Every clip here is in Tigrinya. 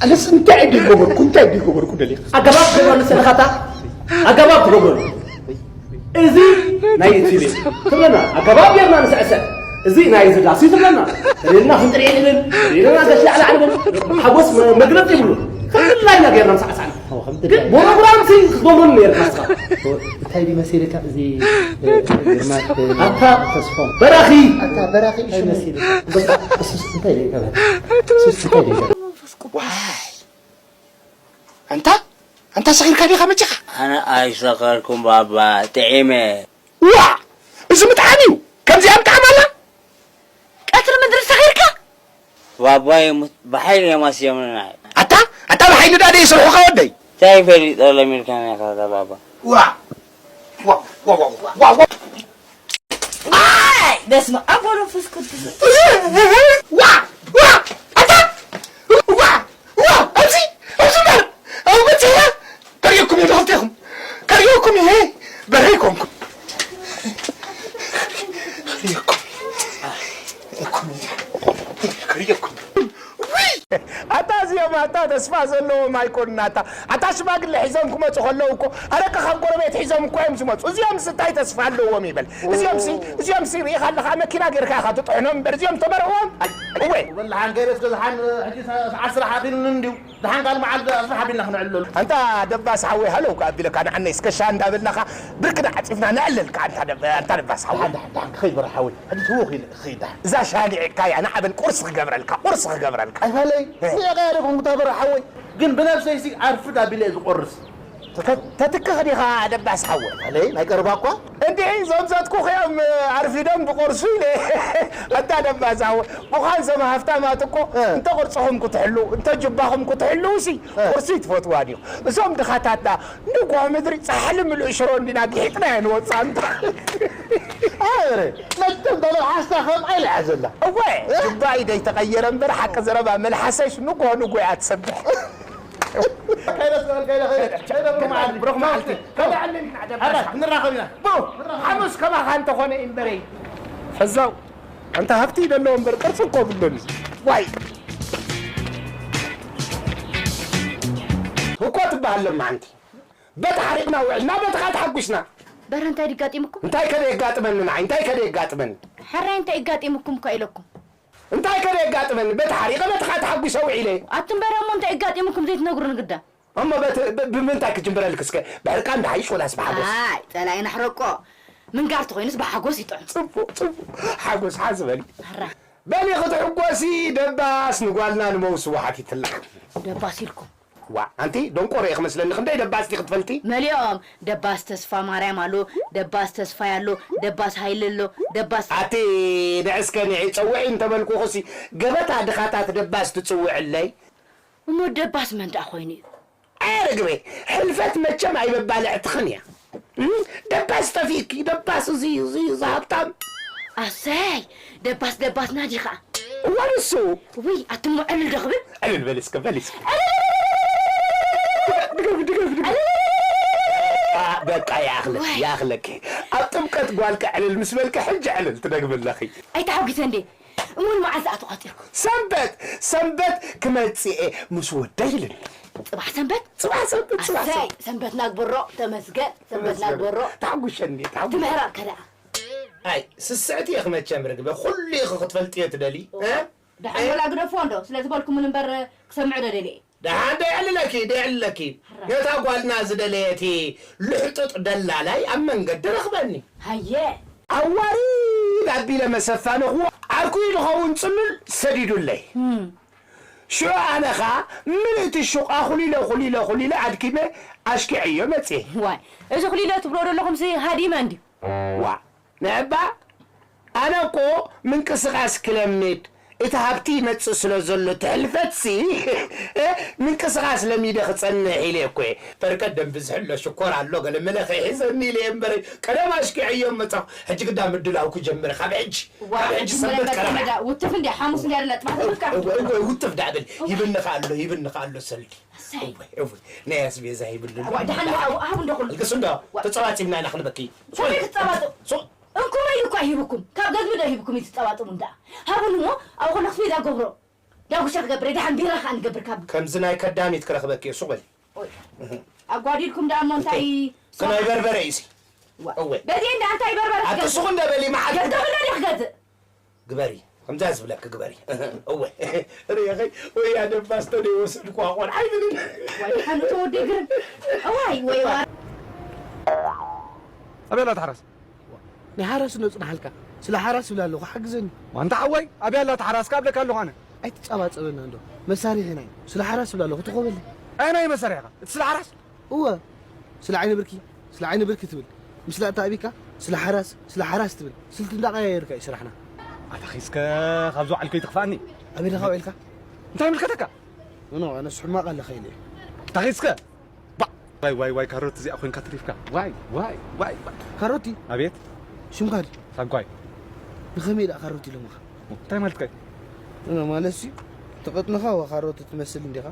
ኣነስ እንታይ ድዩ ገበርኩ እንታይ ድዩ ገበርኩ ደሊኻ ኣገባብ ትገብረሉ ዘለኻ እታ ኣገባብ ትገብረሉ እዚ ናይ እቲ ቤት ትብለና ኣገባብ ጌርና ንስዕስዕ እዚ ናይ ዝዳሲ ትብለና ልና ክንጥሪ ንብል ልና ገሽ ላዕላ ንብል ሓጎስ መግለጽ ይብሉ ከምላይ ና ጌርና ንስዕስዕ ግን ፕሮግራም ሲ ክትገብረሉ ነርካ ንስኻ እንታይ ድዩ መሲልካ እዚ ግርማ ኣታ ተስፎም በራኺ ኣታ በራኺ እንታይ መሲልካ እንታይ ድዩ እንታይ ድዩ ኣንታ ኣንታ ሰኺርካ ዲኻ መጺኻ? ኣነ ኣይሰኸርኩን ባባ ጥዒመ። ዋእ! እዚ ምጥዓም እዩ። ከምዚኣ ምጥዓም ኣላ? ቀትሪ ምድሪ ሰኺርካ? ባባ ይሙት ብሓይሊ እዮም ኣስዮምና። ኣታ ኣታ ብሓይሊ ዳ ደይ ይስርሑኻ ወደይ? እንታይ ፈሊጠሎም ኢልካኒ ኢኻ እዛ ባባ? ዋእ! ዋእ! ዋእ! ዋእ! ዋእ! ዋእ! ኣይ በስመ ኣብ ወመንፈስ ቅዱስ። ዋ ዋ ኣታ ዋ ዋ ኣብዚ ኣብዚ በር ኣብ መጽያ ከርእየኩም እየ ንኽልቴኹም ከርእየኩም እየ በረይ ኮንኩም ከርእየኩም ከርእየኩም ከርእየኩም ኣታ እዚኦም ኣታ ተስፋ ዘለዎም ኣይኮኑን ኣታ ኣታ ሽማግለ ሒዞም ክመፁ ከለዉ እኮ ኣረቂ ካብ ጎረቤት ሒዞም እኮ እዮም ዝመፁ እዚኦም እንታይ ተስፋ ኣለዎም ይበል እዚኦም ሲ እዚኦም ሲ ርኢኻ ኣለኻ መኪና ጌርካ ኢኻ ትጥሕኖም እምበር እዚኦም ተመርዕዎም እወ ወላሓን ከይደስ ገዝሓን ሕጂ ሰዓት ስራሕ ኣኺሉኒ እንድዩ ደሓን ካልእ መዓልቲ ኣስራሕ ኣቢልና ክነዕልለሉ ኣንታ ደባስ ሓወይ ሃለው ከኣ ኣቢለካ ንዓነይ እስከ ሻሂ እንዳበልናኻ ብርክና ዓፂፍና ነዕልልካ ኣንታ ደባስ ሓወይ ደሓን ደሓን ክኸይድ በራ ሓወይ ሕጂ ትውኽ ኢለ ክኸይድ ደሓን እዛ ሻሂ ንዒቕካ እያ ንዓ በል ቁርሲ ክገብረልካ ቁርሲ ክገብረልካ ኣይፋለይ ንዒቐያ ዶ ኮንኩ እታ በራ ሓወይ ግን ብነብሰይሲ ኣርፍድ ኣቢለ እየ ዝቆርስ ተትክኽ ዲኻ ደባስ ሓወይ? ኣነይ ናይ ቀረባ እኳ። እንድዒ እዞም ዘትኩኽ እዮም ኣርፊዶም ብቑርሱ ኢለ። ኣታ ደባስ ሓወይ፣ ምዃን እዞም ሃፍታማት እኮ እንተ ቅርጽኹም ክትሕልዉ፣ እንተ ጁባኹም ክትሕልዉሲ ቁርሲ ትፈትዋ ድዩ? እዞም ድኻታት ደኣ ንግሆ ምድሪ ጻሕሊ ምሉእ ሽሮ እንዲና ጊሒጥናዮ ንወጽእ ኣንታ። ኣረ መቸም ተመልሓስካ ከምኣ ኢላ እያ ዘላ። እወ ጁባይ ደይተቐየረ እምበር ሓቂ ዘረባ መልሓሰሽ ንግሆ ንግሆ እያ ትሰብሕ። ከይደ ስለ ከይደ ከይደ ከይደ ብሩኽ መዓልቲ ብሩኽ መዓልቲ ከዳዕልን ኢና ደባሳ ክንራኸብ ኢና ብሩኽ ሓሙስ ከማኻ እንተኾነ እዩ እምበረይ ሕዛው ኣንታ ሃብቲ ይደለዎ እምበር ቅርፂ እኮ ብሎኒ ዋይ እኮ ትበሃል ለማዓንቲ በቲ ሓሪቕና ውዕልና በቲ ከዓ ተሓጒስና በረ እንታይ ድጋጢምኩም እንታይ ከደ የጋጥመኒ ንዓይ እንታይ ከደ የጋጥመኒ ሕራይ እንታይ ይጋጢምኩም እኳ ኢለኩም እንታይ ከ የጋጥመኒ በቲ ሓሪቐ በቲ ከዓ ተሓጒሰ ውዒለ ኣቱም በረ እሞ እንታይ የጋጢምኩም ዘይትነግሩኒ ግዳ እሞ ብምንታይ ክጅምረልክ እስከ ብሕርቃን ድሓይሽ ወላስ ብሓጎስ ኣይ ጸላኢና ሕረቆ ምንጋር ተኾይኑስ ብሓጎስ ይጥዑም ጽቡቕ ጽቡቕ ሓጎስ ሓዚ በሊ ሕራይ በሊ ክትሕጎሲ ደባስ ንጓልና ንመውስዋ ሓቲትላ ደባስ ኢልኩም ዋእ ኣንቲ ደንቆሮ ኢኺ መስለኒ ክንደይ ደባስ ዲኺ ትፈልጢ? መሊኦም ደባስ ተስፋማርያም ኣሎ፣ ደባስ ተስፋይ ኣሎ፣ ደባስ ሃይለ ኣሎ፣ ደባስ። ኣቲ ንዒ እስከ ንዒ ጸውዒ እንተበልኩኺሲ ገበታ ድኻታት ደባስ ትጽውዕለይ? እሞ ደባስ መን ደኣ ኮይኑ እዩ? ኣየ ርግበይ ሕልፈት መቸም ኣይበባልዕትኽን እያ። ደባስ ጠፊእኪ ደባስ እዚ እዚ እዚ ሃብታም ኣሰይ ደባስ ደባስ ናዲኻ እዋ ንሱ ውይ ኣትሞ ዕልል ዶ ክብል ዕልል በሊ እስከ በሊ እስከ በቃ ይኣኽለኪ ይኣኽለኪ ኣብ ጥምቀት ጓልኪ ዕልል ምስ በልኪ ሕጂ ዕልል ትደግሚ ኣለኺ ኣይተሓጒሰ እንዴ እሙን መዓዝ ኣቶ ቐጺርኩ ሰንበት ሰንበት ክመጽእ ምስ ወደይ ኢልኒ ጽባሕ ሰንበት ጽባሕ ሰንበት ጽባሕ ሰንበት ሰንበት ናግበሮ ተመስገን ሰንበት ናግበሮ ተሓጉሸኒ ትምሕራቕ ከደኣ ኣይ ስስዕቲ ኢኺ መቸም ርግበ ኩሉ ኢኺ ክትፈልጥዮ ትደሊ እ? ደሓን ወላ ግደፍዎ እንዶ ስለ ዝበልኩምን እምበር ክሰምዕ ዶ ደልየ ደሓን ደየዕልለኪ ደየዕልለኪ ነታ ጓልና ዝደለየቲ ልሕጡጥ ደላላይ ኣብ መንገዲ ረኽበኒ ሃየ ኣዋሪድ ኣቢለ መሰፋነኽዎ ዓርኩ ዝኸውን ጽሉል ሰዲዱለይ ሽዑ ኣነ ኸኣ ምልእቲ ሹቕ ኣኹሊለ ኹሊለ ኹሊለ ኣድኪመ ኣሽኪዐዮ መጽየ ዋይ እዚ ኹሊለ ትብሎ ዘለኹምሲ ሃዲመ እንድዩ ዋእ ንዕባ ኣነ እኮ ምንቅስቃስ ክለምድ እቲ ሃብቲ ይመጽእ ስለ ዘሎ ትሕልፈትሲ ምንቅስቃስ ለሚደ ክጸንሕ ኢለ እኮ እየ። በርከት ደም ብዝሒ ኣሎ ሽኮር ኣሎ ገለ መለ ከይሕዘኒ ኢለ እየ እምበረይ ቀደም ኣሽኪዐዮም መጻኹ ሕጂ ግዳ ምድላው ክጀምር ካብ ሕጂ ካብ ሕጂ ሰንበት ቀረባ ውትፍ እንዲ ሓሙስ እንዲ ኣደላ ጽባሕ ተብልካ እወ እወ ውትፍ ዳብል ይብንኻ ኣሎ ይብንኻ ኣሎ ሰልዲ እወ እወ ናይ ኣስቤዛ ይብሉ ኣሎ ደሓን ሃቡ እንዶ ኩሉ ኣልቅሱ እንዶ ተጸባጺብና ኢና ክንበኪ ሰበይ ትጸባጽ እንኩመይ እኳ ሂብኩም ካብ ገዝሚ ዶ ሂብኩም እዩ ትጸባጽቡ እንዳ ሃቡኒ እሞ ኣብኡ ከሎ ኣስቤዛ ገብሮ ዳጉሻ ክገብር እየ፣ ደሓን ቢራ ከኣ ንገብር ካብ ከምዚ ናይ ከዳሚት ክረኽበኪ እየ፣ ሱቕ በሊ። ኦይ። ኣጓዲልኩም ደኣ እሞ እንታይ እንተ-፣ ሶ-፣ ናይ በርበረ እዩ ሲ። ዋ። እወ። በዚ እንዳ እንታይ በርበረ ኣቲ ትገዝእ? ሱቕ እንደ በሊ መዓት። ገዝገብለ ዲኽ ገዝእ? ግበሪ። ከምዛ ዝብለኪ ግበሪ። እወ። ርኢኺ? ወይ ኣደባስተ ደይ ወሰድኩዋ ቆልዓ ኣይብልን። ወይ ሓኑ ተወዲ ግርም። እዋይ፣ ወይ ዋ። ኣበይ ኣላ እታ ሓራስ? ናይ ሓራስ ዶ ጽናሓልካ? ስለ ሓራስ ይብላ ኣለኹ፣ ሓግዘኒ። ዋንታ ሓወይ፣ ኣበይ ኣላ እታ ሓራስ? ካብ ለካ ኣለኹ ኣነ። ኣይትጻባጸበና እንዶ። መሳሪሒ ናይ። ስለ ሓራስ ይብላ ኣለኹ፣ ትኾበለይ። ኣይ ናይ መሳሪሒኻ? እቲ ስለ ሓራስ? እወ። ስለ ዓይኒ ብርኪ፣ ስለ ዓይኒ ብርኪ ትብል። ምስላ እታ ኣቢካ፣ ስለ ሓራስ፣ ስለ ሓራስ ትብል። ስልቲ እንዳቀያየርካ እዩ ስራሕና። ኣታ ኺስከ፣ ካብዚ ውዓል ከይትኽፍኣኒ። ኣበይ ደኻ ውዒልካ? እንታይ ይምልከተካ? ኖ፣ ኣነስ ሕማቕ ኣለኻ ኢለ እየ። ኣታ ኺስከ፣ ባ-፣ ዋይ፣ ዋይ፣ ዋይ፣ ካሮት እዚኣ ኮይንካ ትሪፍካ። ዋይ፣ ዋይ፣ ዋይ፣ ዋይ። ካሮቲ? ኣቤት። ሽምካ ድዩ? ሳንኳይ። ንኸመይ ደኣ ካሮቲ ኢሎምኻ? እንታይ ማለትካ እዩ? ኖ፣ ማለትሲ፣ ትቕጥንኻ ዋ ካሮት ትመስል እንዲኻ።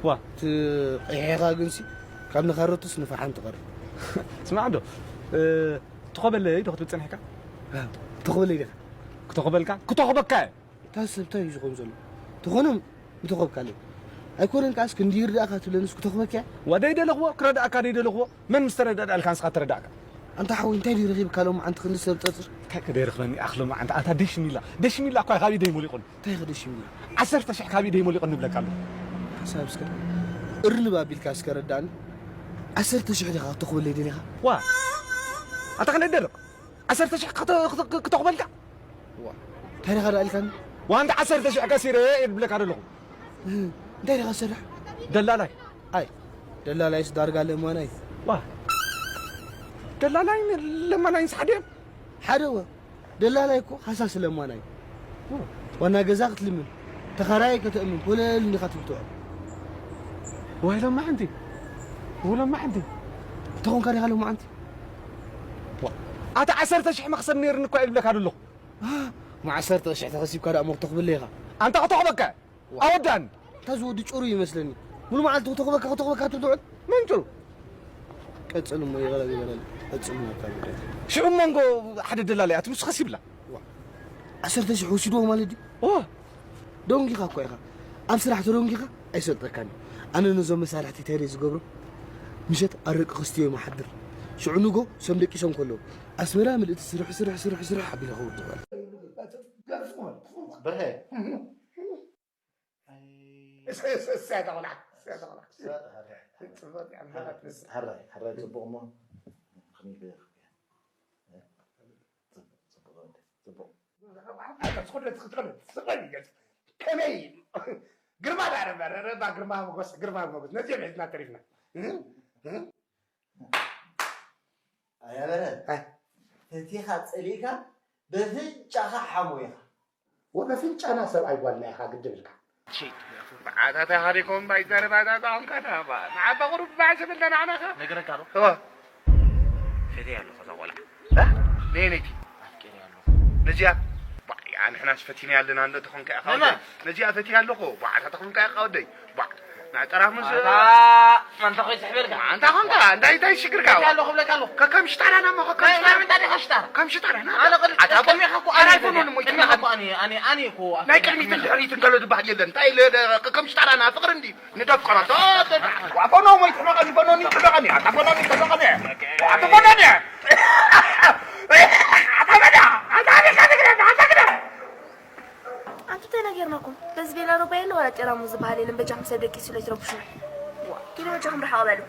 ዋ። ትቕሒኻ ግንሲ፣ ካብ ንኻሮትስ ንፈሓም ትቐርብ። ስማዕ ዶ፣ እ፣ ትኾበለይ ዶ ክትብል ጸኒሕካ? እ፣ ትኾበለይ ዲኻ? ክተኾበልካ? ክተኾበካ እየ። እታ ሰብ እንታይ እዩ ዝኾን ዘሎ? ተኾነ ምተኾብካለይ። ኣይኮነን ከኣስ ክንዲ ይርዳእካ ትብለንስ ክተኽበኪያ? ዋ ደይደለኽዎ፣ ክረዳእካ ደይደለኽዎ። መን ምስ ተረዳእካ ንስኻ ተረዳእካ? ኣንታ ሓወይ፣ እንታይ ድዩ ረኺብካ ሎማዓንቲ ክንዲ ሰብ ጸጽር? እንታይ ከ ደይረኽበኒ ኣኽ ሎማዓንቲ? ኣታ ደሽሚላ፣ ደሽሚላ እኳ ካብ ኢደይ ሞሊቑኒ። እንታይ ከ ደሽሚላ? ዓሰርተ ሽሕ ካብ ኢደይ ሞሊቑኒ እብለካ ኣለኹ። ሓሳብ እስከ እርንብ ኣቢልካ እስከ ረዳእኒ። ዓሰርተ ሽሕ ዲኻ ክተኽበለይ ደሊኻ? ዋ፣ ኣታ ክንደይ ደለኹ? ዓሰርተ ሽሕ ክተ-፣ ክተ-፣ ክተኽበልካ? ዋ፣ እንታይ ዲኻ ደኣ ኢልካኒ? ዋንታ ዓሰርተ ሽሕ ከሲረ እየ ዝብለካ ዘለኹ። እ፣ እንታይ ዲኻ ትሰርሕ? ደላላይ። ኣይ፣ ደላላይስ ዳርጋ ለማናይ። ዋ፣ ደላላይን ለማናይንስ ሓደ እዮም? ሓደ እወ። ደላላይ እኮ ሃሳስ ለማናይ። ዋና ገዛ ክትልምን፣ ተኻራያይ ከተእምን፣ ኮለል እንዲኻ ትብል ትውዕል። ዋይ ሎማዓንቲ፣ ው ሎማዓንቲ። እንተኾንካ ዲኻ ሎማዓንቲ? ዋ፣ ኣታ ዓሰርተ ሽሕ መኽሰብ ነይርኒ እኳ እየ ዝብለካ ዘለኹ። እ፣ ማ ዓሰርተ ሽሕ ተኸሲብካ ደኣ እሞ ክተኽብለይ ኢኻ። ኣንታ ክተኽበካ። ዋ። ኣወዳእኒ። እታ እዚ ወዲ ጭሩ ይመስለኒ። ሙሉ መዓልቲ ክተኽበካ፣ ክተኽበካ ትብል ትውዕል። መን ጭሩ? ቀጽል እሞ ይቕረብ ይበለል። ቀጽል እሞ ካብ ይቕረብ። ሽዑ መንጎ ሓደ ደላላይ ኣቲ ንሱ ከሲብላ። ዋ። ዓሰርተ ሽሕ ወሲድዎ ማለት ድዩ? ዋ። ደንጊኻ እኮ ኢኻ። ኣብ ስራሕ ተደንጊኻ ኣይሰልጠካን እዩ። ኣነ ነዞም መሳርሕቲ እንታይ ድየ ዝገብሮ? ምሸት ኣረቂ ክስትዮም እሓድር። ሽዑ ንጎ ሰም ደቂሶም ከለዉ ኣስመራ ምልእቲ ስርሕ፣ ስርሕ፣ ስርሕ፣ ስርሕ ኣቢለ ክወድቕ። በርሀ። እሰ-፣ እሰ-፣ እሰ-፣ እሰ-፣ እሰ-፣ እሰ-፣ እሰ-፣ እሰ-፣ እሰ-፣ እሰ-፣ ጽቡቕ፣ ጽቡቕ፣ ጽቡቕ። ጽቡቕ፣ ጽቡቕ፣ ጽቡቕ። ከመይ ግርማ ዳኣ ነበር፣ ረባ ግርማ ሞገስ፣ ግርማ ሞገስ። ነዚኦም ሒዝና ተሪፍና። ኣያ በረ፣ ኣይ። ፈቲኻ ጸሊእካ በፍንጫኻ ሓሞ ኢኻ። ወበፍንጫና ሰብኣይ ጓልና ኢኻ ግድብ ኢልካ። መዓታት ኢኻ ዲኹም ባይ ዘረባታት ኣሁን ከዳባ። ንዓባ ቁሩብ ባዕ ዝብልና ንዓናኻ። ነግረካ ዶ? እወ። ፈትያ ኣለኹ እዛ ቆልዓ። እ? ነየነይቲ? ኣፍቂረያ ኣለኹ። ነዚኣ? ባዕ፣ ንሕናስ ፈቲና ኣለና እንዶ ተኾንካ ኢኻ ነማ? ወደይ። ነዚኣ ፈትያ ኣለኹ። ባዕ፣ እታ ተኾንካ ኢኻ ወደይ። ባዕ። ናይ ጠራሙዝ ኣታ፣ ኣንታ ኾይ ትሕበልካ? ኣንታ ኾንካ፣ እንታይ፣ እንታይ ሽግርካ? እንታይ ኣለኹ ብለካ ኣለኹ? ከከም ሽጣራና እሞ፣ ከከም ናይ፣ ሽጣራ። ናይ ምንታይ ዲኻ ሽጣራ? ከም ሽጣራና። ኣነ ቅድ-፣ ኣታ ቅድሚኻ እኮ ኣነ ኣነ ኣይኮኑን እሞ፣ ቅድሚኻ እኮ ኣነ፣ ኣነ፣ ኣነ እኮ ናይ ኣፍሪቃ ቅድሚትን ቅድሚኻ። ድሕሪትን ገለ ዝበሃል የለን። እንታይ ኢለ፣ ደ-፣ ከም ሽጣራና ፍቕሪ እንዲ ንደፍቀሮ። ዶ-፣ ዶ-፣ ዋ፣ ፈኖ እሞ ይጥመቐኒ፣ ፈኖኒ ይጥመቐኒ፣ ኣታ ፈኖኒ ይጥመቐኒ። ዋ፣ ኣታ ፈኖኒ። ኣታ ፈዳ፣ ኣታ ፈዳ፣ ኣታ ፈዳ። ኣንቱ እንታይ ነጊርናኩም? በዚ ቤላ ሮባ የለ ዋላ ጤራሙ ዝበሃል የለን። በጃኹም ሰብ ደቂሱ ለይትረብሹ። ዋ፣ ኪዱ በጃኹም ርሓቕ በሉ።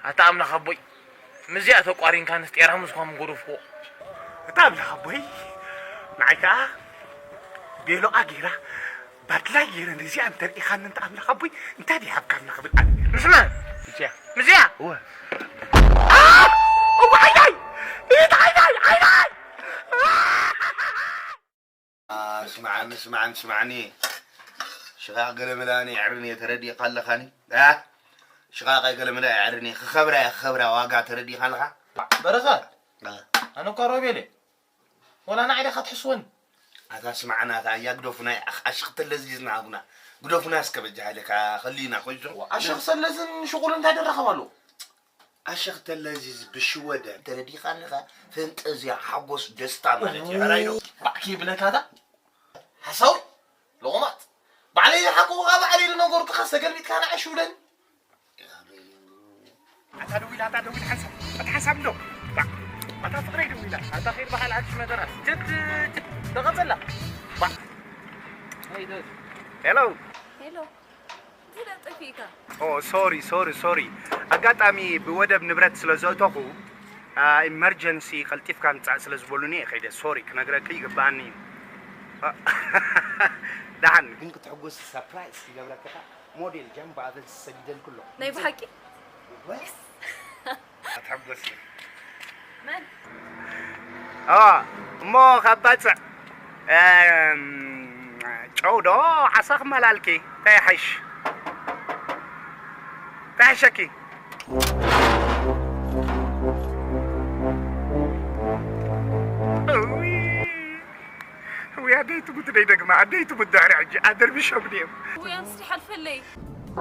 ኣታ ኣምላኽ ኣቦይ፣ ምስዚኣ ተቋሪንካ ንስ ጤራሙዝ እኳ ምጎደፍኩዎ። እታ ኣምላኽ ኣቦይ፣ ንዓይ ከኣ ቤሎኣ ገይራ፣ ባድላይ ገይረ ነዚኣ እንተርኢኻኒ፣ እንተ ኣምላኽ ኣቦይ፣ እንታይ ድዩ ሃብካና ክብል ኣነ። ምስ መን? ምስዚኣ። ምስዚኣ? እወ። ኣ! እወ፣ ዓይናይ! ኢት ዓይናይ! ዓይናይ! ኣ፣ ስማዓኒ፣ ስማዓኒ፣ ስማዓኒ። ሽቓቕ ገለመለ ኣነ የዕርኒ እየ፣ ተረዲእካ ኣለኻኒ? ኣ? ሽቓቕ ገለመለ የዕርኒ እየ። ክኸብራ እየ፣ ክኸብራ ዋጋ ተረዲእካ ኣለኻ? በረኸት፣ ኣ። ኣነ እኳ ሮቤል እየ። ወላ ንዓይ ዲኻ ትሕስወኒ? ኣታ ስማዓና፣ ኣታ ኣያ ግደፉና፣ ኣሽ-፣ ኣሽኽተለ እዚ ዝናሃጉና። ግደፉና እስከ በጃ ሓይለካ ከሊና ኮይዞ። ኣሸኽ ሰለዝን ሽቁል እንታይ ደረኸብ ኣሎ? ኣሸኽ ተለዚዝ ብሽወደን ተረዲኻንኻ ፈንጠዝያ ሓጎስ ደስታ ማለት እዩ። ሕራይ ዶ? ባዕኪ ብለካታ ሓሳዊ ሎቕማት ባዕለይ ዝሓቅቑኻ ባዕለይ ዝነገርኩኻ ሰገልቢጥካ ንዓሽ ውለን። ኣታ ደዊላ ኣታ ደዊላ ሓንሳብ ኣታ ሓንሳብ እንዶ ባዕ ኣታ ፍቕረይ ደዊላ ኣታ ኸይድ በሃል ዓርሽ መደራ ጀት ጀት ደቐጸላ ባዕ ሄሎ ሄሎ። ዲና ጠፊእካ? ኦ ሶሪ ሶሪ ሶሪ፣ ኣጋጣሚ ብወደብ ንብረት ስለ ዘእተኹ ኢመርጀንሲ ቀልጢፍካ ምጻእ ስለ ዝበሉኒ እየ ከይደ። ሶሪ ክነግረኪ ይግባኣኒ እዩ። ደሓን ግን ክትሕጎሲ ሰርፕራይዝ ይገብረኪ። ሞዴል ጃምቦ ኣቨንስ ሰዲደልኩ ኣለኹ። ናይ ብሓቂ? ወስ ኣትሓጎሲ። መን? ኣ እሞ ካብ ባጽዕ እም፣ ጨው ዶ ዓሳ ክመላልኪ እንታይ ይሓይሽ? እንታይ ይሓሸኪ? እውይ። ውይ ኣደይ ትሙት ደይ ደግማ ኣደይ ትሙት ድሕሪ ሕጂ ኣደርቢሾም ድዮም? ውይ ኣንስቲ ሓልፈለይ።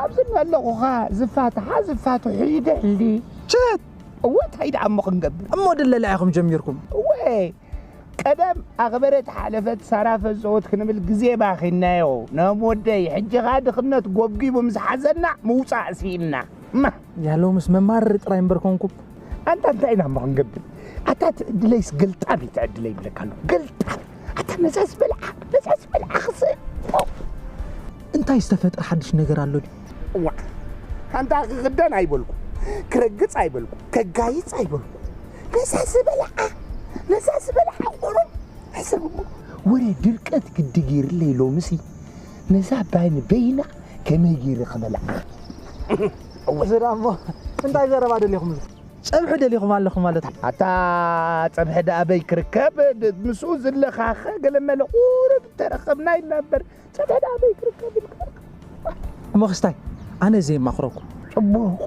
ኣብዚ እናለኹኻ ዝፋትሓ ዝፋትሑ ይደሊ። ቸት! እወ እንታይ ደኣ እሞ ክንገብር? እሞ ድለላ ኢኹም ጀሚርኩም። እወ ቀደም ኣኽበረት ሓለፈት ሳራ ፈዘወት ክንብል ግዜ ባኺናዮ። ነም ወደይ ሕጂ ኸኣ ድኽነት ጎብጒቡ ምስ ሓዘና ምውጻእ ስኢንና። ማ ያለው ምስ መማረር ጥራይ እምበር ኮንኩም። ኣንታ እንታይ ኢና እሞ ክንገብር? ኣታ ትዕድለይስ ገልጣብ እዩ ትዕድለይ ይብለካ ኣለኹ። ገልጣብ። ኣታ ነዛ ዝበልዓ ነዛ ዝበልዓ ክስእ እንታይ ዝተፈጥረ ሓድሽ ነገር ኣሎ ድዩ? እዋ ኣንታ ክኽደን ኣይበልኩ፣ ክረግጽ ኣይበልኩ፣ ከጋይጽ ኣይበልኩ። ነዛ ዝበልዓ ነዛ ዝበልዓ ቁሩብ ሕሰብ እሞ። ወረ ድርቀት ግዲ ገይርለይ ሎምሲ ነዛ ባኒ በይና ከመይ ገይረ ክበልዓ? እወ። እዚ ደኣ እሞ እንታይ ዘረባ ደሊኹም እዚ? ጸብሒ ደሊኹም ኣለኹም ማለት እዩ። ኣታ ጸብሒ ደኣ ኣበይ ክርከብ? ድ-፣ ምስኡ ዝለኻኸ ገለ መለ ቁሩብ ተረኸብና ኢልና እምበር ጸብሒ ደኣ ኣበይ ክርከብ ኢልካ? እሞ ክስታይ ኣነ ዘየማኽረኩም። ጽቡቕ።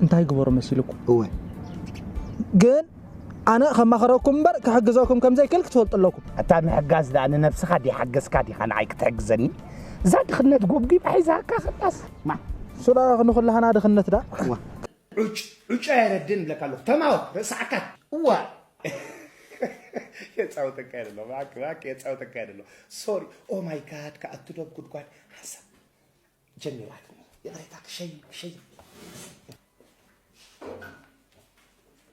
እንታይ ግበሩ መሲልኩም? እወ። ግን ኣነ ከማኽረኩም እምበር ክሕግዘኩም ከም ዘይክእል ክትፈልጡ ኣለኩም። ኣታ ምሕጋዝ ደኣ ንነብስኻ ድሓገዝካ ዲኻ ንዓይ ክትሕግዘኒ? እዛ ድኽነት ጎብጒባ ሒዛካ ኸላስ። ማ? እሱ ደኣ ንኹላህና ድኽነት ደኣ። እዋ። ዑጭ፣ ዑጭ ኣየረድን እብለካ ኣለኹ። ተማወት፣ ርእሲ ዓካት። እዋ። የጻውተካ የደሎ፣ እባክህ፣ እባክህ፣ የጻውተካ የደሎ። ሶሪ። ኦ ማይ ጋድ፣ ክኣቱ ዶ ኣብ ጉድጓድ? ሓንሳብ ጀሚራትኒ። ይቕሬታ፣ ክሸይም፣ ክሸይም።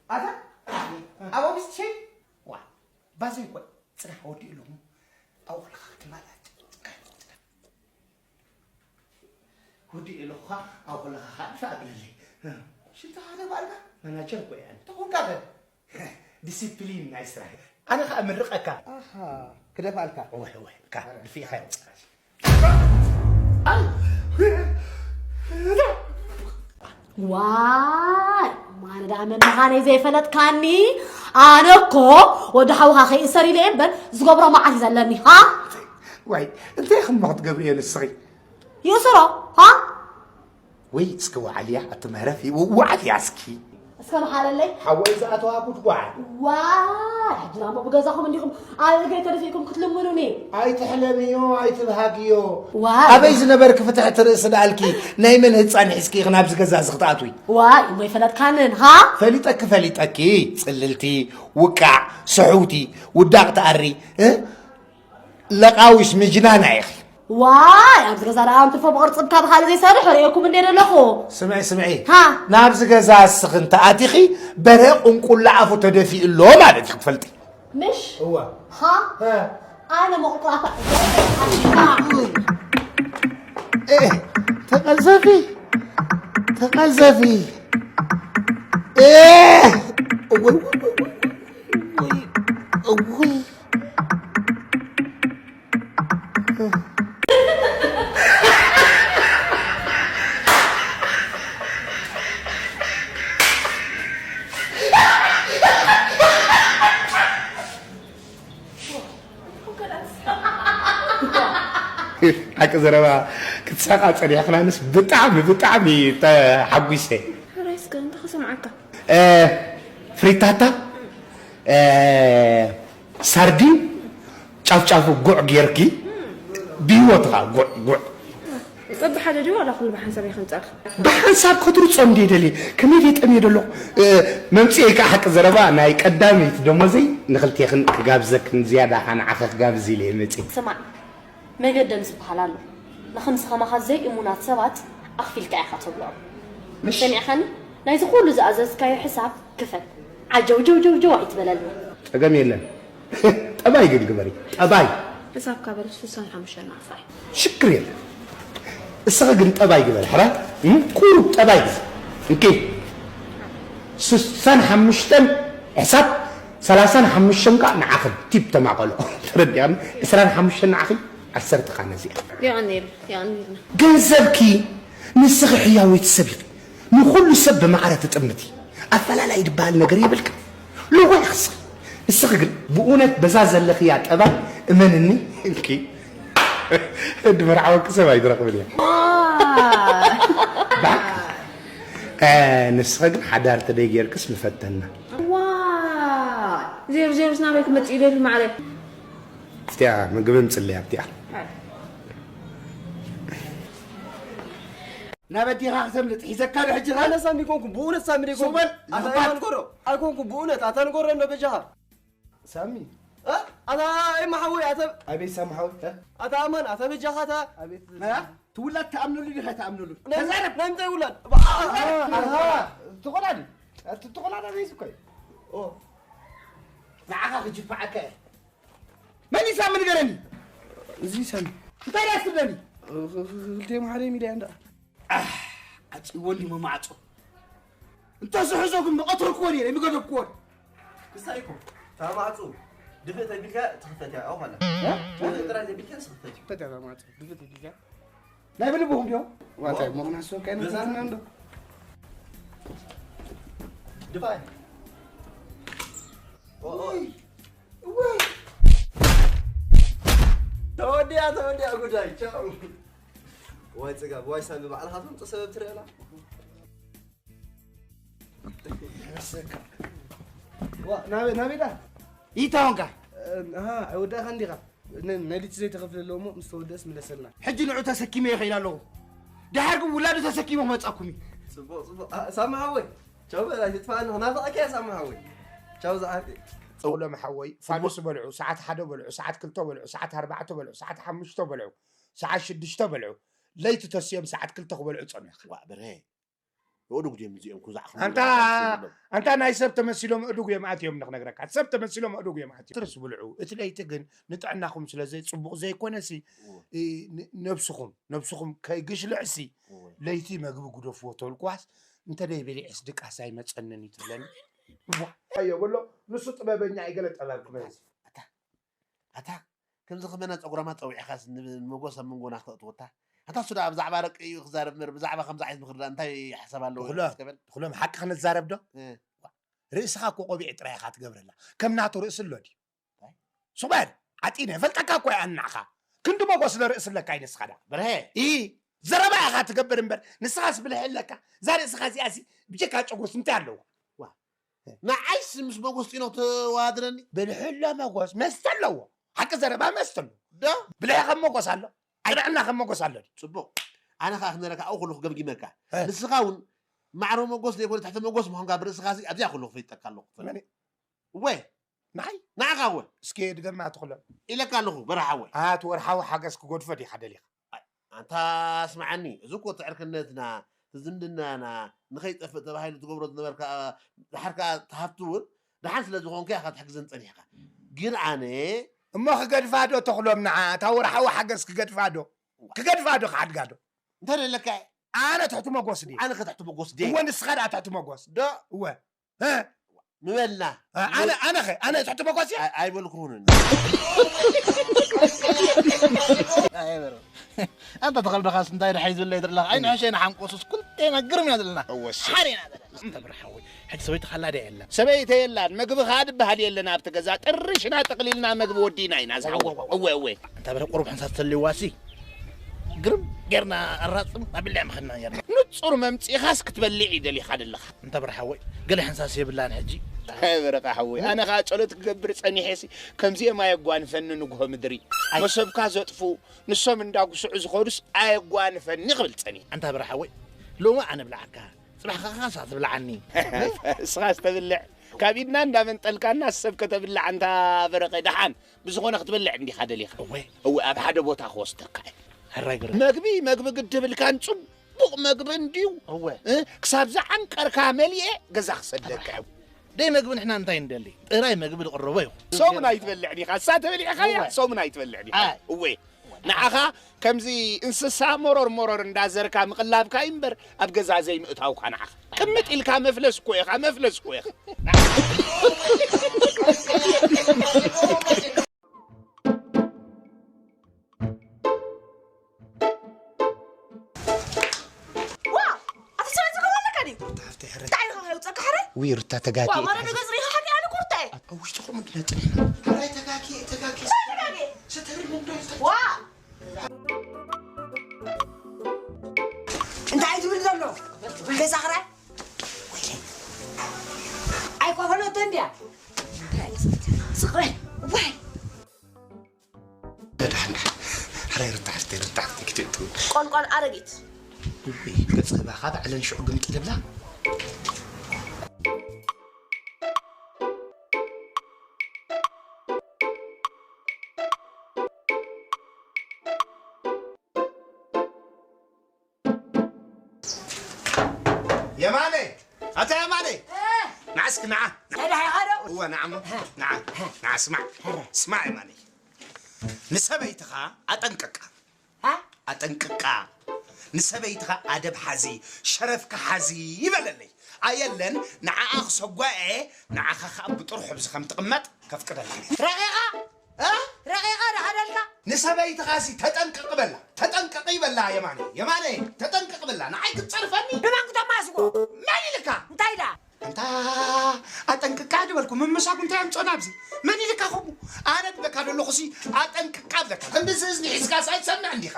ኣታ፣ ኣብ ኦፊስ ትሸይም? ዋ፣ ባዘይ እኮ፣ ጽናሕ ወዲኡ ኣለኹ። ኣብኡ ከለኻ ክትማላጥ። ወዲ ኢሉኻ ኣብ ከለኻ ሓንቲ ኣግለለይ። ሽታ ሓደ ባልካ ማናጀር እኮ እያ። ተኾንካ ከ ዲሲፕሊን ናይ ስራሕ። ኣነ ኸኣ ምርቐካ። ኣሃ፣ ክደፍኣልካ። እወ፣ እወ፣ እካ ድፊእኻ። ዋይ፣ ማን ደኣ መን ምዃነይ ዘይፈለጥካኒ? ኣነ እኮ ወዲ ሓውኻ ከይእሰር ኢለ እየ እምበር ዝገብሮ መዓት እዩ ዘለኒ፣ ሃ? ዋይ፣ እንታይ ኢኹም እሞ ክትገብርዮ ንስኺ? ይእሰሮ፣ ሃ? ወይ እስኪ ወዓልያ፣ ኣቲ መህረፊ፣ ው-፣ ወዓልያ እስኪ። እስከ መሓለለይ። ሓወይ ዝኣተዋ ጉድጓድ። ዋይ፣ ሕጂ ደኣ እሞ ብገዛኹም እንዲኹም ኣብ እግረይ ተደፊእኩም ክትልምኑኒ። ኣይትሕለምዮ፣ ኣይትብሃግዮ። ዋይ። ኣበይ ዝነበርኪ ፍትሕቲ ርእሲ ደኣልኪ፣ ናይ መን ህጻን ሒዝኪ ኢኺ ናብዚ ገዛ እዚ ክትኣትዊ? ዋይ፣ እሞ ኣይፈለጥካንን፣ ሃ? ፈሊጠኪ፣ ፈሊጠኪ፣ ጽልልቲ፣ ውቃዕ፣ ስሕውቲ፣ ውዳቕ ትኣሪ፣ እ? ለቃዊስ ምጅናና ኢኺ። ዋይ፣ ኣብዚ ገዛ ደኣ ኣንትርፎ ብቕርጽም ካብ ሓደ ዘይሰርሕ ርእየኩም እንደ ዘለኹ። ስምዒ፣ ስምዒ። ሃ? ናብዚ ገዛ እስኺ እንተ ኣቲኺ፣ በረ ቁንቁላ ኣፉ ተደፊኡ ኣሎ ማለት ኢኺ ትፈልጢ። ምሽ? እዋ። ሃ? ሃ? ኣነ መቑርቁራፋ። ኤ፣ ተቐዘፊ፣ ተቐዘፊ። ኤ፣ እውይ፣ እውይ፣ እውይ፣ እውይ፣ እውይ። ሓቂ ዘረባ ክትሳቃ ጸኒሕክናንስ ብጣዕሚ ብጣዕሚ ተሓጒሰ። ሕራይ እስከ እንታይ ክሰምዓካ? እ፣ ፍሪታታ፣ እ፣ ሳርዲን፣ ጫፍጫፉ ጉዕ ጌርኪ። ብህይወትኻ ጉዕ ጉዕ። በብሓደ ድዩ ዋላ ኩሉ ብሓንሳብ እየ ከምፅኣልካ? ብሓንሳብ ከትርፆ እንደ ደልየ ከመይ ደየ ጠምየ ደለኹ። መምፅኤ ከዓ ሓቂ ዘረባ ናይ ቀዳመይቲ ደሞዘይ ንክልቴኽን ክጋብዘክን ዝያዳ ከዓ ንዓኸ ክጋብዝ ኢለ እየ መፅየ። ስማዕ፣ መገደም ዝበሃል ኣሎ። ንኸምዚ ከማኻ ዘይእሙናት ሰባት ኣኽፊልካ ኢኻ ተብልዖም። ምሽ- ሰሚዕኻኒ? ናይዚ ኩሉ ዝኣዘዝካዮ ሕሳብ ክፈል። ዓጀው ጀው ጀው ጀው ኣይትበለልና። ፀገም የለን። ጠባይ ግን ግበሪ። ጠባይ። ሕሳብካ በል ስሳን ሓሙሽተን ኣፋይ። ሽግር የለን። እስኻ ግን ጠባይ ግበሪ። ሕራ? እም? ቁሩብ ጠባይ ግበሪ። እንኪ። ስሳን ሓሙሽተን ሕሳብ፣ ሰላሳን ሓሙሽተን ከዓ ንዓኽን ቲፕ ተማቐሎ። ተረዲኣኒ? ዕስራን ሓሙሽተን ንዓኺ፣ ዓሰርተ ከዓ ነዚኣ። የቐንየልና፣ የቐንየልና። ገንዘብኪ ንስኺ ሕያወይቲ ሰብ ኢኺ። ንኹሉ ሰብ ብማዕረ ትጥምቲ። ኣፈላላይ ዝበሃል ነገር የብልክን። ለዋህ ኢኺ እስኺ። እስኺ ግን ብእውነት በዛ ዘለኽያ ጠባይ እመንኒ ኢልኪ ድመርዓወኪ ሰብ ኣይትረኽብን እያ። ባክ። እ፣ ንስኺ ግን ሓዳር ተደይ ጌርክስ ምፈተና። ዋ ዜሮ ዜሮ ናበይ ክመፅእ ይደሊ ማዕረ። ኣብቲያ ምግቢ ምፅለይ ኣብቲያ። ናብ ኣዴኻ ክተምልጥ ሒዘካ ዶ ሕጂ ኸ? ኣነ ሳሚ ኮንኩ ብእውነት ሳሚ ዶ ይኮንኩ? ሱበል ኣታ ዝኽፋት። ኣማን ኮሮ ኣይኮንኩ ብእውነት ኣታ ንኮሮ እንዶ በጃኻ። ሳሚ። እ? ኣታ ኤማ ሓወይ ኣታ ኣቤት ሳሚ ሓወይ። እ? ኣታ ኣማን ኣታ በጃኻ ኣታ ኣቤት። እ? ትውላድ ተኣምነሉ ዲኻ ተኣምነሉ? ናይ ተዛረብ። ናይ ምንታይ ውላድ? ኣሃ፣ ትኾና ዲ? ኣቲ ትኾና ዳ ቤዝ እኮ እዩ። ኦ። ንዓኻ ክጅፋዓካ እየ። መን እዩ ሳሚ ንገረኒ? እዚ ሳሚ። እንታይ ደኣ ትብለኒ? ክልተ መሓደ ሚድያ እንዳ። ኣህ፣ ዓጽይዎ እንዲሞ ማዕጾ። እንተ ዝሕዞ ግን ምቐተልክዎ ነይረ፣ ምገደፍክዎ። ክሳይ እኮ፣ እታ ማዕጾ ድፍእ ተቢልካ ትኽፈት እያ፣ ኣው ኻላ። እ? ድፍእ ጥራይ ተቢልካ ትኽፈት እዩ። ፈትያ እታ ማዕጾ፣ ድፍእ ተቢልካ። ናይ ብልብኹም ድዮም? ዋታይ፣ ምኽንያት ሰው ካይነ ገዛና? ትንትና እንዶ። ድፋይ። ኦ፣ ኦ። ወይ፣ ወይ። ተወዲያ፣ ተወዲያ ጉዳይ። ቻው። ዋይ ጽጋብ፣ ዋይ ሳሚ፣ ባዕልኻ ትምጽእ ሰበብ ትርእላ። ዋ፣ ናበይ፣ ናበይ ዳ? ይታወንካ። ኣሃ፣ ኣይወዳእካ እንዲኻ። ነ-፣ ናይ ሊቲ ዘይተኸፍለ ኣለዎ እሞ ምስ ተወደእስ ምለሰልና። ሕጂ ንዑ ተሰኪመ ይኸይድ ኣለኹ። ደሓር ግን ውላዱ ተሰኪመ ክመጻኩም እዩ። ጽቡቕ፣ ጽቡቕ። ኣ፣ ሳሚ ሓወይ። ቻው በል፣ ኣይትጥፋእኒ። ክናፍቐካ እየ ሳሚ ሓወይ። ቻው ዝዓርከይ። ጸውሎም ሓወይ፣ ፋኑስ በልዑ፣ ሰዓት ሓደ በልዑ፣ ሰዓት ክልተ በልዑ፣ ሰዓት ኣርባዕተ በልዑ፣ ሰዓት ሓሙሽተ በልዑ፣ ሰዓት ሽዱሽተ በልዑ። ለይቲ ተስዮም ሰዓት ክልተ ክበልዑ ጸኒሑ። ዋ፣ ብርሄ። የእዱግ ድዮም እዚኦም ክዛዕ ኣንታ ኣንታ ናይ ሰብ ተመሲሎም እዱግ እዮም ኣትዮም ንክነግረካ ሰብ ተመሲሎም እዱግ እዮም ኣትዮም ትርስ ብልዑ እቲ ለይቲ ግን ንጥዕናኹም ስለ ዘይ ጽቡቕ ዘይኮነሲ እ፣ ን- ነብስኹም ነብስኹም ከይግሽልዕሲ እወ። ለይቲ መግቢ ጉደፍዎ ተልኳስ እንተ ደይ በሊዕስ ድቃስ ኣይመጸንን እዩ ትብለኒ ኣዮ በሎ ንሱ ጥበበኛ እዩ ገለ ጠባብ ክመልስ ኣታ ከምዚ ክመና ጸጉራማ ጸዊዕኻስ ንመጎስ ኣብ መንጎና ክተእትወታ ኣታ እሱ ደኣ ብዛዕባ ረቂ እዩ ክዛረብ እምበር ብዛዕባ ከምዚ ዓይነት ምኽሪ ደኣ እንታይ ሓሳብ ኣለዎ ብኹሎም- እስከ በል ብኹሎም ሓቂ ክንዛረብ ዶ እ። ርእስኻ እኮ ቆቢዕ ጥራይ ኢኻ ትገብረላ ከም ናቱ ርእሲ ኣሎ ድዩ እንታይ? ሱቕ በል ዓጢነ እፈልጠካ እኮ እየ ኣናዕኻ ክንዲ መጎስ ዶ ርእሲ ኣለካ እዩ ንስኻ ደኣ በርሀ ኢ ዘረባ ኢኻ ትገብር እምበር ንስኻስ ብልሒ ኣለካ እዛ ርእስኻ እዚኣሲ ብጀካ ጨጉርስ እንታይ ኣለዎ ንዓይስ ምስ መጎስ ጢኖ ተዋድረኒ ብልሒ ኣሎ መጎስ መስተ ኣለዎ ሓቂ ዘረባ መስተ ኣሎ ዶ ብልሒ ከም መጎስ ኣሎ ኣይጥዕና ከም መጎስ ኣሎ ድዩ? ጽቡቕ ኣነ ኸዓ ክነረካ ኣብኡ ከለኹ ገምጊመካ እ። ንስኻ እውን ማዕረ መጎስ ዘይኮነ ትሕቲ መጎስ ምዃንካ ብርእስኻ ሲ ኣብዚኣ ከለኹ ፈይጠካ ኣለኹ መን? እወ ንዓይ ንዓኻ እወ እስኪ ድገማ ትኽሎ ኢለካ ኣለኹ በረሓ እወ ኣት ወርሓዊ ሓገዝ ክገድፎ ዲኻ ደሊኻ ኣንታ ስምዓኒ፣ እዚ እኮ እቲ ዕርክነትና፣ እቲ ዝምድናና ንኸይጠፍእ ተባሂሉ ትገብሮ ዝነበርካ፣ ደሓር ከኣ እቲ ሃብቲ እውን ደሓን ስለ ዝኾንካ ኢኻ ክትሕግዘን ጸኒሕካ። ግን ኣነ። እሞ ክገድፋ ዶ ተኽሎም ንዓ፣ እታ ወርሓዊ ሓገዝ ክገድፋ ዶ? ክገድፋ ዶ ክሓድጋ ዶ? እንታይ ደለካ? ኣነ ትሕቲ መጎስ ድየ። ኣነ ከ ትሕቲ መጎስ ድየ። እወ ንስኻ ደኣ ትሕቲ መጎስ። ዶ? እወ። እ? ንበልና ኣነ ኣነ ኸ ኣነ ትሕቲ መጎስ እየ ኣይ- ኣይበልኩን ኣንታ ተኸልደኻስ እንታይ ድሓይ ዝብለይ ዘለኻ ኣይንሕሸ ንሓንቆሱስ ኩልቴና ግርም ኢና ዘለና እወ፣ እሱ። ሓሬና ዘለና እንተ ብርሓወይ ሕጂ ሰበይቲ ካላ ድያ የላ ሰበይቲ የላን መግቢ ኸኣ ድበሃል የለን ኣብቲ ገዛ ጥርሽና ጠቕሊልና መግቢ ወዲና ኢና ዝሓወ እወ እወ እንተ በረ ቁሩብ ሕንሳት ተልዋሲ ግርም ጌርና ኣራጽም ኣቢልና ምኸድና ጌርና ንጹር መምጺኻስ ክትበልዕ ይደሊኻ ደለኻ እንተ ብርሓወይ ገለ ሕንሳስ የብላን ሕጂ ኣይ በረኻ ሓወይ፣ ኣነ ኸዓ ጸሎት ክገብር ጸኒሐሲ፣ ከምዚኦም ኣየጓንፈኒ ንግሆ ምድሪ። ኣይ። መሶብካ ዘጥፍኡ፣ ንሶም እንዳጉስዑ ዝኸዱስ ኣየጓንፈኒ ክብል ጸኒሐ። ኣንታ በረኻ ሓወይ፣ ሎሚ ኣነ ብልዓካ፣ ጽባሕ ኸዓ ንስኻ ትብልዓኒ። እስኻስ ተብልዕ፣ ካብ ኢድና እንዳመንጠልካና ሰብ ከተብልዕ ኣንታ በረኸ ደሓን። ብዝኾነ ክትበልዕ እንዲኻ ደሊኻ። እወ። እወ፣ ኣብ ሓደ ቦታ ክወስደካ እየ። ሕራይ ግረ። መግቢ፣ መግቢ ግድብልካን ጽቡቕ መግቢ እንድዩ። እወ። እ፣ ክሳብ ዝዓንቀርካ መሊኤ ገዛ ክሰደካ እዩ። ደይ መግቢ ንሕና እንታይ ንደሊ? ጥራይ መግቢ ዝቕረቦ እዩ። ሰሙን ኣይትበልዕን ኢኻ። እሳ ተበሊዕኻያ፣ እወ። ሰሙን ኣይትበልዕን ኢኻ። ኣይ። እወ። ንዓኻ ከምዚ እንስሳ መሮር መሮር እንዳዘርካ ምቕላብካ እዩ እምበር፣ ኣብ ገዛ ዘይምእታውካ ንዓኻ። ቅምጥ ኢልካ መፍለስ እኮ ኢኻ፣ መፍለስ እኮ ኢኻ። ዋ! ኣቲ ሰበይቲ ከማን ኣለካ ድዩ? ሩታ ሃፍተይ ሕረ። እንታይ ኢልካ ከየውፀካ ሕረ? ውይ፣ ሩታ ተጋጊ ዋ፣ እየ ማለዶ ተሓዝ- ገጽ ሪኻ ሓዲ ኣነ ኩርታ እየ። ኣብ ውሽጥኹም እንድና ጽኒሕና። ሕራይ ተጋጊ፣ ተጋጊ። እንታይ ተጋጊ? ስተብሪ ምንዶ ይፍታ። ዋ! እንታይ ትብል ዘሎ? ገዛ ክራይ? ኣይኮፈለቶ እንድያ። ስቕ በል። ዋይ! ደሓን፣ ደሓን። ሕራይ ርታሕቲ፣ ርታሕቲ ክትእቱ። ቆልቋል ኣረጊት። ውይ፣ ገጽ ባኻ ባዕለን ሽዑ ግምጥ ልብላ። የማነ፣ ኣታ የማነ፣ እ! ንዓ እስኪ፣ ንዓ። እንታይ ደኣ ኢኻ ዶ? እወ፣ ንዓ እሞ፣ እ! ንዓ፣ እ! ንዓ፣ ስማዕ፣ እ! ስማዕ የማነ። ንሰበይትኻ ኣጠንቅቃ። እ? ኣጠንቅቃ። ንሰበይትኻ ኣደብ ሓዚ፣ ሸረፍካ ሓዚ ይበለለይ። ኣየለን፣ ንዓኣ ክሰጓኤ፣ ንዓኻ ኸኣ ብጥርሑ ኣብዚ ከም ትቕመጥ ከፍቅደልካ እየ። ረቂቓ? እ? ረቂቓ ዶ ሓደልካ? ንሰበይትኻሲ ተጠንቀቂ በላ፣ ተጠንቀቂ በላ የማነ፣ የማነ፣ ተጠንቀቂ በላ፣ ንዓይ ክትጸርፈኒ? ብመን ክተማስጎ? መን ኢልካ? እንታይ ኢላ? ኣንታ ኣጠንቅቃ ድበልኩ፣ ምምሳጉ እንታይ ኣምጾና ኣብዚ? መን ኢልካ ከምኡ? ኣነ ድበካ ደለኹሲ ኣጠንቅቃ ብለካ። ክንድዚ እዝኒ ሒዝካስ ኣይትሰምዕን ዲኻ?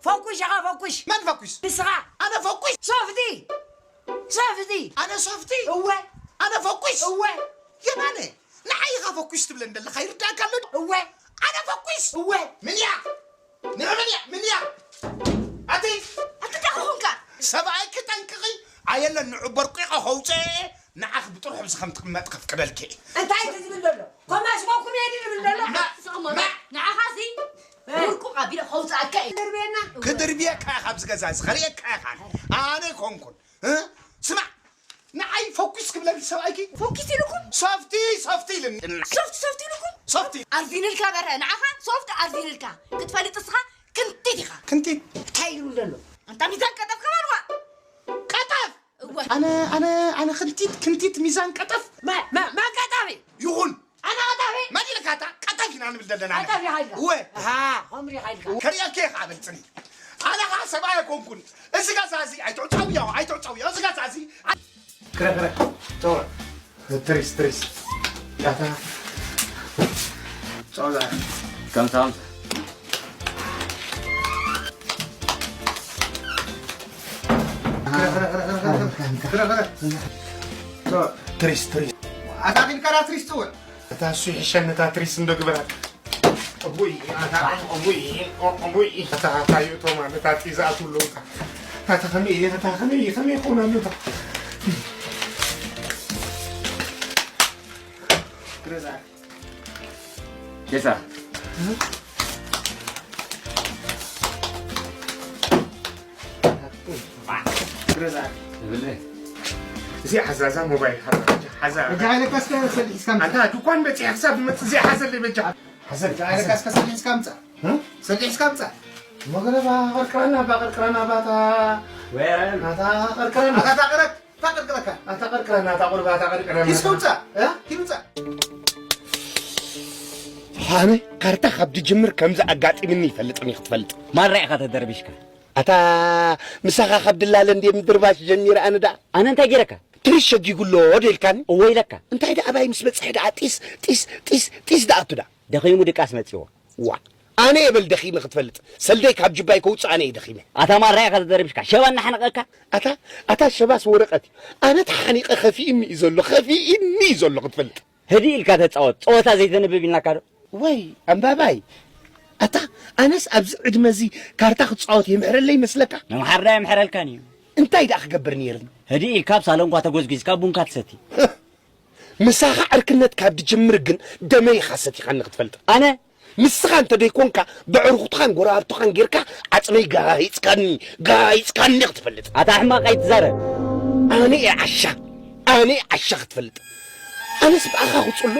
ፈኩሽ ኢኻ፣ ፈኩሽ። መን ፈኩሽ? ንስኻ። ኣነ ፈኩሽ? ሶፍቲ። ሶፍቲ። ኣነ ሶፍቲ? እወ። ኣነ ፈኩሽ? እወ። የማነ፣ ንዓይ ኢኻ ፈኩሽ ትብለኒ ዘለኻ፣ ይርዳእካ ኣሎ ዶ? እወ። ኣነ ፈኩሽ? እወ። ምንያ? ንዑ ምንያ? ምንያ? ኣቲ? ኣቲ እንታይ ኮንካ? ሰብኣይኪ ጠንቅቒ፣ ኣየለን ንዑ በርቂቐ ከውፅኤ፣ ንዓኺ ብጥርሑ ኣብዚ ከም ትቕመጥ ከፍቅደልኪ እየ። እንታይ እዩ ዝብል ዘሎ? ኮማስሞኩም እየ ድብል ዘሎ? ማ-፣ ስቕ ማ-፣ ንዓኻ እዚ እ። ብርቁቕ ኣቢለ ከውፅኣካ እየ። ክድርብየና? ክድርብየካ እየ ካብዚ ገዛ እዚ፣ ከርእየካ እየ ካን። ኣነ ኣይኮንኩን። እ? ስማዕ፣ ንዓይ ፈኩስ ክብለኒ ሰብኣይኪ? ፈኩስ ኢልኩም? ሶፍቲ፣ ሶፍቲ ኢልኒ። ሶፍቲ፣ ሶፍቲ ኢልኩም? ሶፍቲ። ኣርዚንልካ በረ፣ ንዓኻ ሶፍቲ ኣርዚንልካ። ክትፈልጥ እስኻ ክንቲት ኢኻ። ክንቲት? እንታይ ኢሉ ዘሎ? ኣንታ ሚዛን ቀጠፍ ከማን ዋ። ቀጠፍ? እወ። ኣነ፣ ኣነ፣ ኣነ ክንቲት፣ ክንቲት ሚዛን ቀጠፍ? መ-፣ መ-፣ መን ቀጠፍ እዩ? ይኹን። ኣነ ቀጠፍ እየ? መን ኢልካ እታ ቀጠፍ ኢና ንብል ዘለና? ቀጠፍ ኢኻ ኢልካ? እወ። ኣሃ፣ ከምኡ ኢኻ ኢልካ። ከርእየኪ እየ ከዓ በል ፅኒ። ኣነ ከዓ ሰብኣይ ኣይኮንኩን። እዚ ገዛ እዚ ኣይትዕፀውዮ፣ ኣይትዕፀውዮ። እዚ ገዛ እዚ ኣይ- ክረ፣ ክረ፣ ጨው። ትሪስ፣ ትሪስ። ያታ። ጨው ዛ። ከምሳ፣ ከምሳ። ክረ፣ ክረ፣ ክረ። ጨው። ትሪስ፣ ትሪስ። ኣታ ግን ከራ ትሪስ ትውል። እታ እሱ ይሕሸኒ፣ እታ ትሪስ እንዶ ግበራ። እቡይ፣ ኣታ፣ እቡይ፣ እቡይ፣ እታ፣ እታ ይእቶ ማለት፣ እታ ጢዛ ኣትብሎ፣ እታ፣ እታ ከመይ እየ፣ እታ ከመይ እየ፣ ከመይ ይኸውን ኣሎ፣ እታ። ግረዛ። ጌታ። ግረዛ። እብለ። እዚ ሓዛዛ ሞባይል ሓዛ፣ ሓዛ። በጃ ሃይለ ካስከ ሰሊሕ እስካም። ኣንታ ድኳን በፂሐ ክሳብ መፅ እዚ ሓዘለይ በጃ። ሓዘል፣ በጃ ሃይለ ካስከ ሰሊሕ እስካም ፃ። እ? ሰሊሕ እስካም ፃ። መገረባ ቀርቅረና፣ ባ ቀርቅረና፣ ባታ። ወይረን። ኣታ ቀርቅረና። ኣታ ቀረክ፣ ታ ቀርቅረካ። ኣታ ቀርቅረና፣ ኣታ ቁርባ፣ ኣታ ቀርቅረና። ኪስ ከውፃ። እ? ኪምፃ። ኣነ ካርታ ካብ ድጅምር ከምዚ ኣጋጢምኒ ይፈልጥን እዩ ክትፈልጥ። ማራ ኢኻ ተደርቢሽካ። ኣታ ምሳኻ ካብ ድላለ እንድየ ምድርባሽ ጀሚረ ኣነ ደኣ። ኣነ እንታይ ገይረካ? ትሪስ ሸጊጉ ኣሎ ዶ ኢልካኒ? እወ ኢለካ። እንታይ ደኣ ኣባይ ምስ በጽሐ ደኣ ጢስ፣ ጢስ፣ ጢስ፣ ጢስ ደኣ ኣቱ ደኣ። ደኺሙ ድቃስ መጺዎ። ዋ። ኣነ እየ በል ደኺመ ክትፈልጥ። ሰልደይ ካብ ጅባይ ከውፅእ ኣነ እየ ደኺመ። ኣታ ማራ ኢኻ ተደሪብካ። ሸባ እናሓነቐካ። ኣታ፣ ኣታ ሸባስ ወረቐት እዩ። ኣነ ተሓኒቐ ከፊእኒ እዩ ዘሎ፣ ከፊእኒ እዩ ዘሎ ክትፈልጥ። ህድእ ኢልካ ተጻወት። ጸወታ ዘይተንብብ ኢልናካ ዶ? ወይ ኣምባባይ። ኣታ፣ ኣነስ ኣብዚ ዕድመ እዚ ካርታ ክጻወት የምሕረለይ ይመስለካ? ምምሓር ዳ የምሕረልካን እዩ። እንታይ ደኣ ክገብር ነይርኒ? ህድእ ኢልካ ኣብ ሳሎንኳ ተጎዝጒዝካ ቡንካ ትሰቲ። ምሳኻ ዕርክነት ካብ ድጅምር ግን ደመይ ኢኻ ሰቲኻኒ ክትፈልጥ። ኣነ? ንስኻ እንተ ደይኮንካ፣ ብዕሩኽትኻን ጎረባብትኻን ጌርካ ዓጽመይ ጋሂጽካኒ፣ ጋሂጽካኒ ክትፈልጥ። ኣታ ሕማቕ ኣይትዛረብ። ኣነ እየ ዓሻ፣ ኣነ እየ ዓሻ ክትፈልጥ። ኣነስ ብኣኻ ክጽሉ፣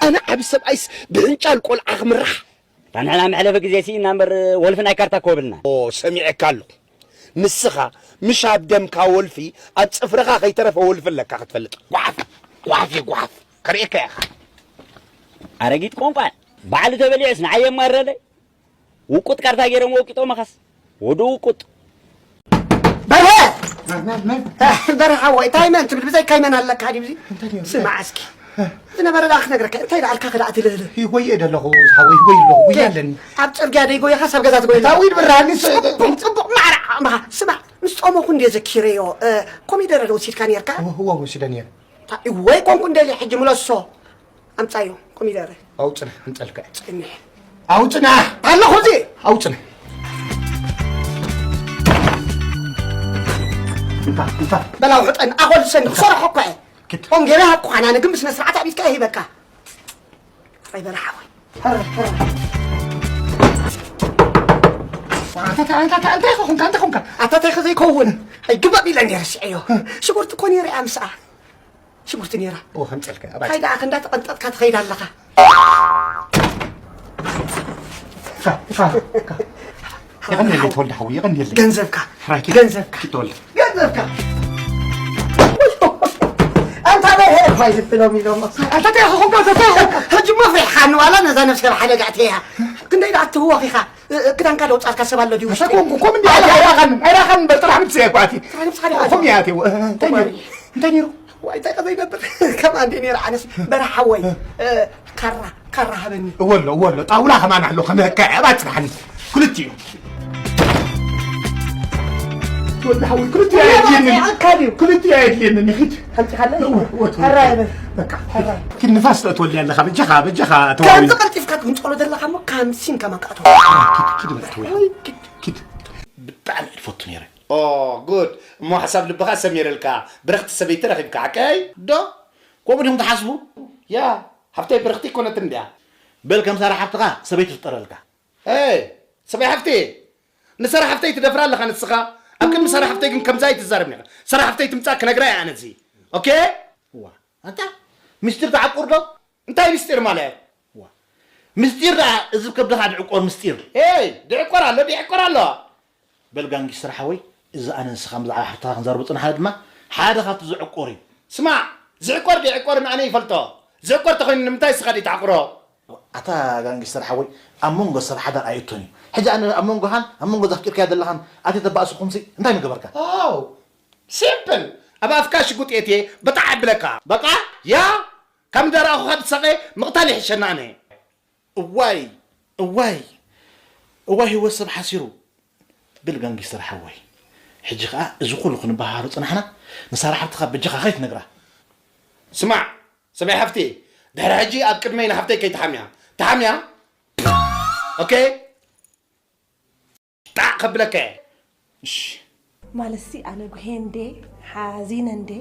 ኣነ ዓቢ ሰብኣይስ ብሕንጫል ቆልዓ ክምራሕ። እታ ንሕና መሕለፊ ግዜ ስኢና እምበር፣ ወልፊ ናይ ካርታ እኮ የብልና። ኦ፣ ሰሚዐካ ኣለኹ። ንስኻ ምሽ ኣብ ደምካ ወልፊ፣ ኣብ ጽፍርኻ ከይተረፈ ወልፊ ኣለካ ክትፈልጥ። ጓሓፍ፣ ጓሓፍ፣ ጓሓፍ። ከርእየካ ኢኻ። ኣረጊት ቆንቋል። ባዕሉ ተበሊዑስ ንዓይ የማረለይ። ውቁጥ ካርታ ገይሮም ወቂጦም ኻስ። ወዲ ውቁጥ። በርሀ! በርሀ ሓወይ፣ እንታይ መን ትብል? ብዘይካይ መን ኣለካ ድዩ እዚ? እንታይ ነይሩ? ስማዕ እስኪ። ዝነበረ ደኣ ክነግረካ፣ እንታይ ደኣ ኣልካ ከ ደኣ ትልህልህ? ይጎየ ደለኹ፣ ዝሓወይ፣ ይጎየ ኣለኹ፣ ጉያ ኣለኒ። ኣብ ጽርግያ ደይጎየኻ ሰብ ገዛ ትጎየ? ታዊድ ብርሃኒ ስ-፣ ጽቡቕ፣ ጽቡቕ፣ ማዕረ ዓቕምኻ። ስማዕ፣ ምስ ጾመኹ እንድየ ዘኪረዮ፣ እ፣ ኮሚደረ ዶ ወሲድካ ነይርካ? እወ፣ እወ፣ ወሲደ ነይረ። ታ-፣ ወይ ኮንኩ እንደልየ ሕጂ ምለሶ። ኣምጻዮ፣ ኮሚደረ። ኣውጽና፣ ኣምጸልካ። ጽንሕ። ኣውጽና! ኣለኹ እዚ! ኣውጽና። እንታ፣ እንታ። በላው ሕጠን፣ ኣኾል ሰኒ፣ ክሰርሖ እኮ እየ። ኪድ። ኦም ገበያ ሃብኩኻ፣ ኣነ ግን ብስነ ስርዓት ኣቢትካ እየ ሂበካ። ኣይ በላሓወይ። ኣታ፣ ኣታ፣ ኣታ፣ እንታይ ኾንካ፣ እንታይ ኾንካ? ኣታ፣ እንታይ ከዘይከውን? ኣይግባእ ኢለ ነይረ፣ ስዐዮ። ሽጉርቲ እኮ ነይረ እያ ምስኣ። ሽጉርቲ ነይራ። ኦ፣ ከምጸልካ፣ ኣባይ። እንታይ ደኣ ክንዳ ተቐንጠጥካ ትኸይድ ኣለኻ? እካ፣ እካ፣ እካ። የቐንየለይ ተወልደ ሓወይ፣ የቐንየለይ። ገንዘብካ። ሕራይ ኪድ። ገንዘብካ። ኪድ ተወልደ። ገንዘብካ። ኣንታ በርሄ እኳ ይፍሎም ኢሎም። ኣንታ እንታይ ኾንካ፣ እንታይ ኾንካ? ሕጂ እሞ ፍሪሕኻኒ ዋላ ነዛ ነብሰይ ኣብ ሓደጋ ኣእትየያ። ክንደይ ደኣ ትህወኽ ኢኻ? እ-፣ እ-፣ ክዳንካ ዶ ኣውጻልካ ሰብ ኣሎ ድዩ ውሽጢ? ኣታ ኮንኩ፣ ኮም እንዲ ኣይራኸን፣ ኣይራኸን እምበር ጥራሕ ምትስያ እኳ ኣቲ። ጥራሕ ምትስኻ ዲኻ? ኮም እያ ኣቲ። እ-፣ እንታይ ነይሩ? እንታይ ነይሩ? ዋይ፣ እንታይ ከዘይነብር? ከማን እንደ ነይረ ኣነስ በረሓ ወይ፣ እ፣ ካራ፣ ካራ ሃበኒ። እወሎ፣ እወሎ፣ ጣውላ ከማን ኣሎ፣ ከመካ፣ ኣባጽናሓኒ። ክልቲኡ። ወዲ ሓወይ፣ ክልቲኡ ኣየድልየንን። ኣካ ድዩ? ክልቲኡ ኣየድልየንን፣ ይኺድ። ከምጺኻለይ? እወ፣ እወ፣ እወ። ሕራይ በል። በቃ። ሕራይ። ኪድ ንፋስ ተእትወሊ ኣለኻ፣ በጃኻ፣ በጃኻ፣ ተዋዊ። ከምዚ ቀልጢፍካ ትምንጠሎ ዘለኻ እሞ፣ ካምሲን ከማን ከእትዎ። ኪድ፣ ኪድ በል፣ ተወይ። ወይ፣ ኪድ። ኪድ። ብጣዕሚ እየ ዝፈቱ ነይረ። ኦ፣ ጉድ። እሞ ሓሳብ ልብኻ ሰሚረልካ፣ ብርኽቲ ሰበይቲ ረኺብካ፣ ሓቀይ? ዶ? ከምኡ ዲኹም ትሓስቡ? ያ፣ ሓፍተይ ብርኽቲ ኣይኮነትን ድያ? በል ከም ሳራ ሓፍትኻ ሰበይቲ ፍጠረልካ። ኤይ፣ ሰበይ ሓፍቲ፣ ንሳራ ሓፍተይ ትደፍራ ኣለኻ ንስኻ? ኣብ ቅድሚ ሳራ ሓፍተይ ግን ከምዚ ኣይትዛረብን ኢኻ። ሳራ ሓፍተይ ትምጻእ ክነግራ እየ ኣነ እዚ። ኦኬ? እዋ፣ ኣንታ ምስጢር ትዓቁር ዶ? እንታይ ምስጢር ማለት? ዋ፣ ምስጢር ደኣ እዚ ከብድኻ ድዕቆር ምስጢር። ኤይ፣ ድዕቆር ኣሎ፣ ድዕቆር ኣሎ። በል ጋንጊስተር ሓወይ፣ እዚ ኣነ ንስኻ ብዛዕባ ሓፍትኻ ክንዛረቦ ጽናሕና ድማ ሓደ ካብቲ ዝዕቆር እዩ። ስማዕ፣ ዝዕቆር ድዕቆርን ኣነ ይፈልጦ። ዝዕቆር ተኾይኑ ንምንታይ ንስኻ ደይትዓቁሮ? ኣታ ጋንጊስተር ሓወይ፣ ኣብ መንጎ ሰብ ሓዳር ኣይእቶን እዩ። ሕጂ ኣነ ኣብ መንጎኻን ኣብ መንጎ ዘፍቂርካያ ዘለኻን ኣትየ ተባእስኹምሲ እንታይ ምገበርካ? ኣው፣ ሲምፕል። ኣብ ኣፍካ ሽጉጥ የትየ በጣዕ ኣብለካ። በቃ? ያ፣ ካብ እንዳረኣኹኻ ድሳቐ ምቕታል ይሕሸና ኣነ። እዋይ፣ እዋይ፣ እዋይ ህይወት ሰብ ሓሲሩ። ብል ጋንጊስተር ሓወይ። ሕጂ ኸኣ እዚ ኩሉ ክንበሃሃሮ ጽናሕና፣ ንሳራ ሓፍትኻ በጃኻ ከይትነግራ። ስማዕ፣ ሰበይ ሓፍቲ፣ ድሕሪ ሕጂ ኣብ ቅድመይ ንሓፍተይ ከይትሓምያ። ትሓምያ? ኦኬ? ጣዕ ከብለካ እየ። እሺ። ማለትሲ ኣነ ጉሄ እንዴ፣ ሓዚነ እንዴ፣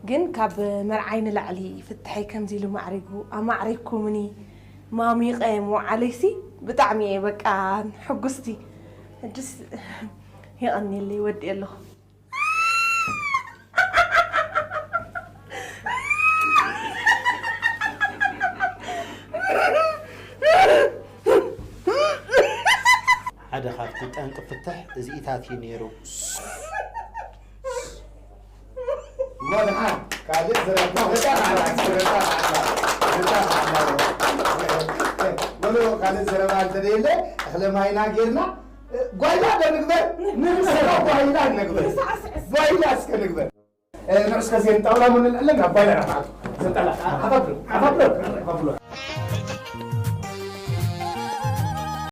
ግን ካብ መርዓይ ንላዕሊ ፍትሐይ ከምዚ ኢሉ ማዕሪጉ ኣማዕሪግኩምኒ፣ ማሚቐ ምውዓለይሲ ብጣዕሚ እየ በቃ ሕጉስቲ። ሕጅስ የቐንየለይ፣ ወዲኤ ኣለኹ። ሓደ ካብቲ ጠንቂ ፍትሕ እዚኢታት እዩ ነይሩ። እሞ ደሓን፣ ካልእ ዘረባ፣ በሎ፣ ካልእ ዘረባ እንተደየለ፣ እኽለ ማይና ጌርና፣ ጓይላ ዶ ንግበር? ንግበር። ጓይላ ንግበር። ጓይላ እስከ ንግበር። እ፣ ንዑ እስከ ዜን ጣውላ ምን ንዕለም ናብ ጓይላ ናት። ዘጠላ፣ ሓፋፍሎ፣ ሓፋፍሎ፣ ሓፋፍሎ።